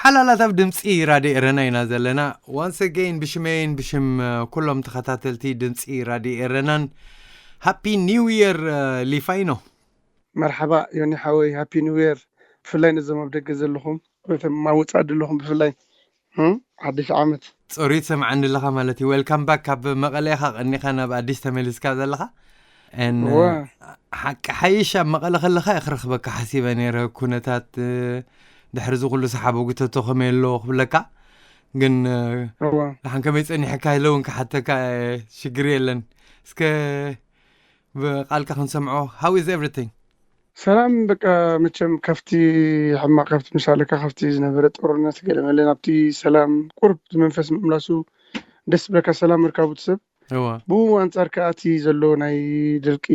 ሓላላት ኣብ ድምፂ ራድዮ ኤረና ኢና ዘለና። Once again ብሽመይን ብሽም ኩሎም ተኸታተልቲ ድምፂ ራድዮ ኤረናን ሃፒ ኒው ይር። ሊፋይኖ። መርሓባ ዮኒ ሓወይ፣ ሃፒ ኒው ይር። ብፍላይ ነዞም ኣብ ደገ ዘለኹም፣ ነቶም ኣብ ወፃኢ ዘለኹም ብፍላይ ሓድሽ ዓመት። ጾሪ ትሰምዓኒ ኣለኻ ማለት እዩ። ዌልካም ባክ። ካብ መቐለ ኢኻ ቀኒኻ ናብ ኣዲስ ተመሊስካ ዘለኻ። ሓቂ ሓይሽ ኣብ መቐለ ከለኻ እየ ክረኽበካ ሓሲበ ነይረ። ኩነታት ድሕሪ እዚ ኩሉ ሰሓቦ ጉተቶ ከመይ ኣሎ ክብለካ፣ ግን ደሓን ከመይ ጸኒሕካ ኢለ እውን ክሓተካ ሽግር የለን። እስከ ብቃልካ ክንሰምዖ። How is everything? ሰላም፣ በቃ፣ መቸም ካብቲ ሕማቕ፣ ካብቲ ምሳለካ ካብቲ ዝነበረ ጦርነት ገለ መለ ናብቲ ሰላም ቁርብ መንፈስ ምምላሱ ደስ ብለካ፣ ሰላም ምርካቡ እቲ ሰብ። እዋ። ብኡ ኣንጻር ከኣ እቲ ዘሎ ናይ ድርቂ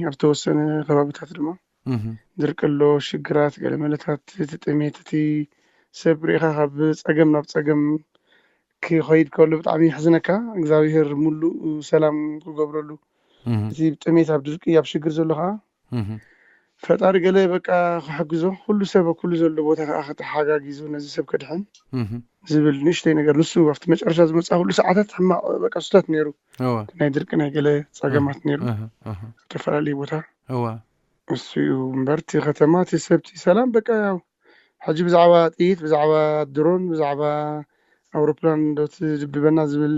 ኣብ ተወሰነ ከባቢታት ድማ እህ። ድርቂ ኣሎ፣ ሽግራት፣ ገለ መለታት፣ እቲ ጥሜት፣ እቲ ሰብ ርኢኻ ካብ ጸገም ናብ ጸገም ክኸይድ ከሎ ብጣዕሚ የሕዝነካ። እግዚኣብሄር ሙሉእ ሰላም ክገብረሉ። እህ። እቲ ጥሜት ኣብ ድርቂ ኣብ ሽግር ዘሎ ኸዓ እህ። ፈጣሪ ገለ በቃ ክሕግዞ፣ ኩሉ ሰብ ኣብ ኩሉ ዘሎ ቦታ ከዓ ከተሓጋጊዞ ነዚ ሰብ ከድሕን እህ። ዝብል ንእሽተይ ነገር። ንሱ ኣብቲ መጨረሻ ዝመፅኣ ኩሉ ሰዓታት ሕማቕ በቃ ስታት ነይሩ። እዋ። ናይ ድርቂ ናይ ገለ ጸገማት ነይሩ። እህ፣ እህ። ዝተፈላለዩ ቦታ። እዋ። እሱ እዩ እምበር እቲ ከተማ እቲ ሰብቲ ሰላም በቃ ያው ሕጂ ብዛዕባ ጥይት ብዛዕባ ድሮን ብዛዕባ ኣውሮፕላን ዶ ትድብድበና ዝብል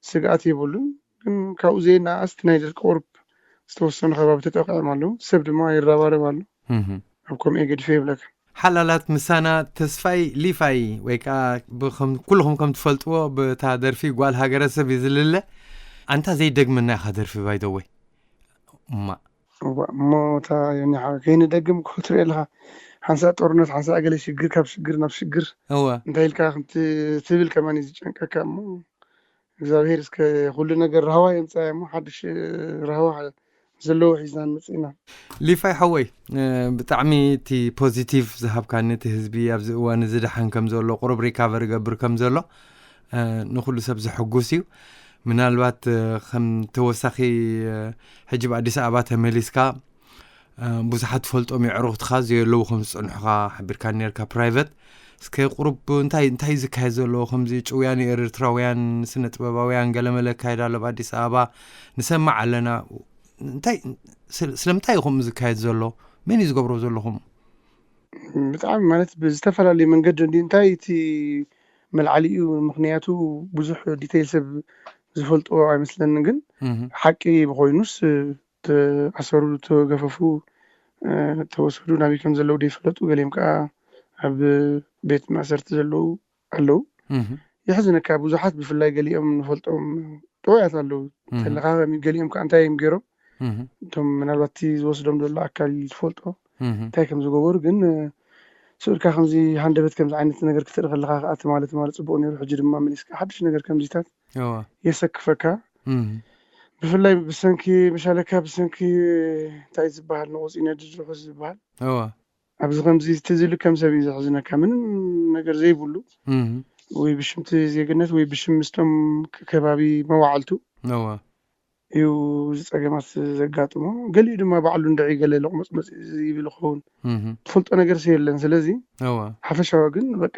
ስግኣት የብሉን። ግን ካብኡ ዘይነኣስ እቲ ናይ ድርቂ ቁሩብ ዝተወሰኑ ከባቢ ተጠቂዖም ኣለዉ። ሰብ ድማ ይረባረብ ኣሎ። እህ። ኣብ ከምኡ ገዲፈ ይብለካ። ሓላላት ምሳና ተስፋይ ሊፋይ ወይ ከዓ ብኸም ኩልኹም ከም ትፈልጥዎ ብታ ደርፊ ጓል ሃገረሰብ እዩ ዝልለ። ኣንታ ዘይደግመና ኢኻ ደርፊ ባይደወይ እማ። እዋ፣ እሞ እታ ዮኒ ሓወይ ከይንደግም እኮ ትርኢ ኣለኻ። ሓንሳእ ጦርነት ሓንሳእ ገለ ሽግር ካብ ሽግር ናብ ሽግር እዋ። እንታይ ኢልካ ከም ት- ትብል ከማን እዩ ዝጨንቀካ። እሞ እግዚኣብሄር እስከ ኩሉ ነገር ራህዋ የምፅኣ እሞ ሓድሽ ራህዋ ዘለዎ ሒዝና ንመፅእ ኢና። ሊፋይ ሓወይ፣ ብጣዕሚ እቲ ፖዚቲቭ ዝሃብካኒ፣ እቲ ህዝቢ ኣብዚ እዋን እዚ ደሓን ከም ዘሎ፣ ቁሩብ ሪካቨር ይገብር ከም ዘሎ ንኩሉ ሰብ ዘሐጉስ እዩ። ምናልባት ከም ተወሳኺ ሕጂ ብኣዲስ ኣበባ ተመሊስካ ብዙሓት ትፈልጦም የዕሩኽትኻ ዘየለዉ ከም ዝጸንሑኻ ሓቢርካ ነርካ ፕራይቨት። እስከ ቁሩብ እንታይ እንታይ እዩ ዝካየድ ዘሎ? ከምዚ ጭውያን ኤርትራውያን ስነ ጥበባውያን ገለመለ ይካየድ ኣሎ ኣብ ኣዲስ ኣበባ ንሰማዕ ኣለና። እንታይ ስለምንታይ እዩ ከምኡ ዝካየድ ዘሎ? መን እዩ ዝገብሮ ዘሎ ከምኡ? ብጣዕሚ ማለት ብዝተፈላለየ መንገዲ እንዲ እንታይ እቲ መልዓሊኡ ምኽንያቱ ብዙሕ ዲቴይል ሰብ ዝፈልጦ ኣይመስለንን፣ ግን ሓቂ ብኮይኑስ ተኣሰሩ፣ ተገፈፉ፣ ተወሰዱ፣ ናበይ ከም ዘለዉ ዘይፈለጡ፣ ገሊኦም ከዓ ኣብ ቤት ማእሰርቲ ዘለዉ ኣለዉ። የሕዝነካ፣ ብዙሓት ብፍላይ ገሊኦም ንፈልጦም ጥዑያት ኣለዉ። ተለኻኸሚ፣ ገሊኦም ከዓ እንታይ እዮም ገይሮም? እቶም ምናልባት እቲ ዝወስዶም ዘሎ ኣካል ትፈልጦ እንታይ ከም ዝገበሩ፣ ግን ስእልካ ከምዚ ሃንደበት ከምዚ ዓይነት ነገር ክትርኢ ከለኻ ከዓ እቲ ማለት ማለት ፅቡቅ ነይሩ። ሕጂ ድማ መሊስካ ሓድሽ ነገር ከምዚታት የሰክፈካ። ብፍላይ ብሰንኪ መሻለካ ብሰንኪ እንታይ ዝበሃል ንቑፅ ነድድ ርሑስ ዝበሃል እዋ። ኣብዚ ከምዚ ትዝ ኢሉ ከም ሰብ እዩ ዘሕዝነካ። ምንም ነገር ዘይብሉ እህ። ወይ ብሽምቲ ዜግነት ወይ ብሽም ምስቶም ከባቢ መዋዕልቱ እዋ። እዩ እዚ ጸገማት ዘጋጥሞ። ገሊኡ ድማ ባዕሉ እንድዒ ገለ ሎቕመጽመጽ ይብል ይኸውን። እህ። ትፈልጦ ነገር የለን። ስለዚ እዋ። ሓፈሻዊ ግን በቃ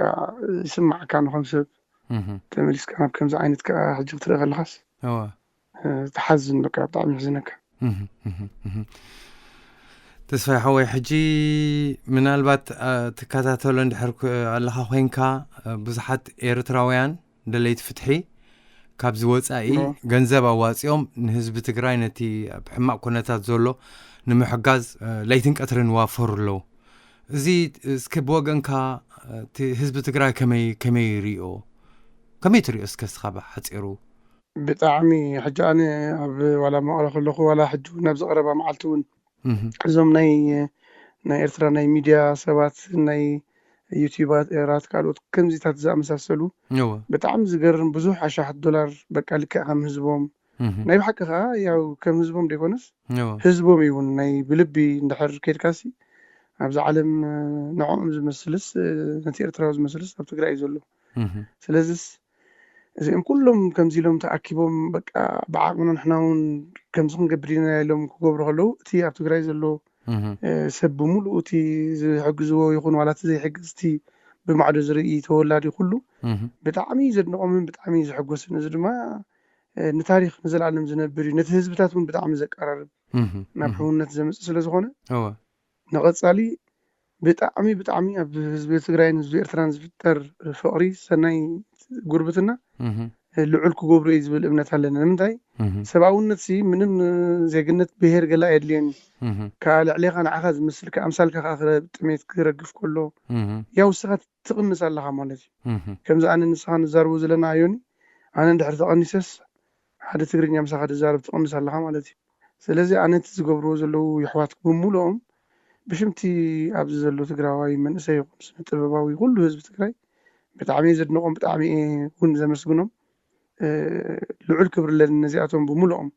ይስማዓካ ንኸም ሰብ እህ። ተመሊስካ ናብ ከምዚ ዓይነት ከኣ ሕጂ ክትርኢ ከለኻስ እዋ። ትሓዝን በቃ ብጣዕሚ ይሕዝነካ። ተስፋይ ሓወይ ሕጂ ምናልባት ትከታተሎ እንድሕር ኣለኻ ኮይንካ ብዙሓት ኤርትራውያን ደለይቲ ፍትሒ ካብዚ ወፃኢ ገንዘብ ኣዋፂኦም ንህዝቢ ትግራይ ነቲ ኣብ ሕማቅ ኩነታት ዘሎ ንምሕጋዝ ለይትን ቀትርን ይዋፈሩ ኣለዉ። እዚ እስኪ ብወገንካ እቲ ህዝቢ ትግራይ ከመይ ከመይ ይሪኦ? ከመይ ትሪኦ እስከ እስኻ ብሓፂሩ? ብጣዕሚ ሕጂ ኣነ ኣብ ዋላ መቐለ ከለኹ ዋላ ሕጂ እውን ኣብዚ ቀረባ መዓልቲ እውን እዞም ናይ ናይ ኤርትራ ናይ ሚድያ ሰባት ናይ ዩቲዩበራት ካልኦት ከምዚታት ዝኣመሳሰሉ እወ። ብጣዕሚ ዝገርም ብዙሕ ኣሻሓት ዶላር በቃ ልክዕ ከም ህዝቦም እህ። ናይ ብሓቂ ከዓ ያው ከም ህዝቦም ዘይኮነስ እወ። ህዝቦም እዩ እውን ናይ ብልቢ እንድሕር ከይድካሲ ኣብዚ ዓለም ንዕኦም ዝመስልስ ነቲ ኤርትራዊ ዝመስልስ ኣብ ትግራይ እዩ ዘሎ እህ። ስለዚስ እዚኦም ኩሎም ከምዚ ኢሎም ተኣኪቦም በቃ ብዓቕምና ንሕና እውን ከምዚ ክንገብር ኢና ኢሎም ክገብሩ ከለዉ እቲ ኣብ ትግራይ ዘሎ እህ። ሰብ ብምሉኡ እቲ ዝሕግዝዎ ይኹን ዋላ እቲ ዘይሕግዝ እቲ ብማዕዶ ዝርኢ ተወላዲ ኩሉ ብጣዕሚ ዘድንቆምን ብጣዕሚ ዘሐጎስን፣ እዚ ድማ ንታሪኽ ንዘለኣለም ዝነብር እዩ። ነቲ ህዝብታት እውን ብጣዕሚ ዘቀራርብ፣ ናብ ሕውነት ዘምፅእ ስለዝኾነ፣ ንቐፃሊ ብጣዕሚ ብጣዕሚ ኣብ ህዝቢ ትግራይን ህዝቢ ኤርትራን ዝፍጠር ፍቕሪ፣ ሰናይ ጉርብትና ልዑል ክገብሮ እዩ ዝብል እምነት ኣለና። ንምንታይ? ሰብኣውነት ሲ ምንም ዜግነት ብሄር ገላ ኣየድልየን እዩ። ከዓ ልዕሌኻ ንዓኻ ዝመስል ከዓ ኣምሳልካ ከዓ ክረ- ጥሜት ክረግፍ ከሎ፣ ያው ንስኻ ትቕንስ ኣለኻ ማለት እዩ። ከምዚ ኣነ ንስኻ ንዛረቦ ዘለና ኣዮኒ፣ ኣነ እንድሕር ተቐኒሰስ ሓደ ትግርኛ ምሳኻ ትዛረብ ትቕንስ ኣለኻ ማለት እዩ። ስለዚ ኣነ እቲ ዝገብርዎ ዘለዉ የሕዋት ብምሉኦም ብሽምቲ ኣብዚ ዘሎ ትግራዋይ መንእሰይ ይኹን ስነ ጥበባዊ ኩሉ ህዝቢ ትግራይ ብጣዕሚ እየ ዘድንቖም፣ ብጣዕሚ እየ እውን ዘመስግኖም። ልዑል ክብሪ ኣለኒ ነዚኣቶም ብምሉኦም።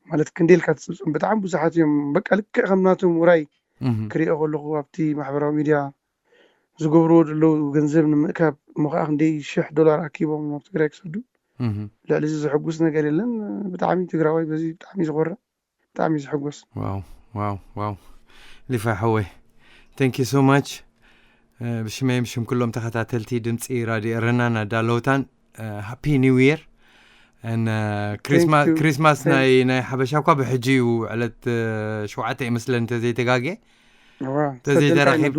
ማለት ክንደይ ኢልካ ትፅብፅም፣ ብጣዕሚ ብዙሓት እዮም። በቃ ልክዕ ከም ናቶም ውራይ ክሪኦ ከለኹ ኣብቲ ማሕበራዊ ሚድያ ዝገብርዎ ዘለዉ ገንዘብ ንምእካብ እሞ ከዓ ክንደይ ሽሕ ዶላር ኣኪቦም ናብ ትግራይ ክሰዱ። ልዕሊ እዚ ዘሐጉስ ነገር የለን። ብጣዕሚ ትግራዋይ በዚ ብጣዕሚ እዩ ዝኮርዕ፣ ብጣዕሚ እዩ ዝሕጎስ። ዋው ዋው ዋው። ሊፋ ሓወይ፣ thank you so much። ብሽመይ ብሽም ኩሎም ተኸታተልቲ ድምፂ ራድዮ ኤረናን ኣዳለውታን ሃፒ ኒው ይር። ክሪስማስ ናይ ናይ ሓበሻ እኳ ብሕጂ እዩ፣ ዕለት ሸውዓተ ይመስለኒ እንተዘይተጋግየ። ተዘይተራኺብ-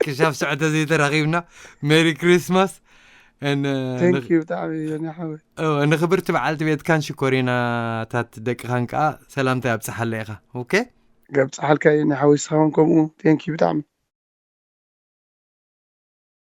ክሻብ ስዑ ተዘይተራኺብና፣ ሜሪ ክሪስማስ። ብጣዕሚ ሓወይ። ንክብርቲ በዓልቲ ቤትካን ሽኮሪናታት ደቅኻን ከዓ ሰላምታ ኣብፅሓለ ኢኻ። ኦኬ፣ ገብፅሓልካ እዩ ሓወይ። ስኻውን ከምኡ። ቴንኪ ብጣዕሚ።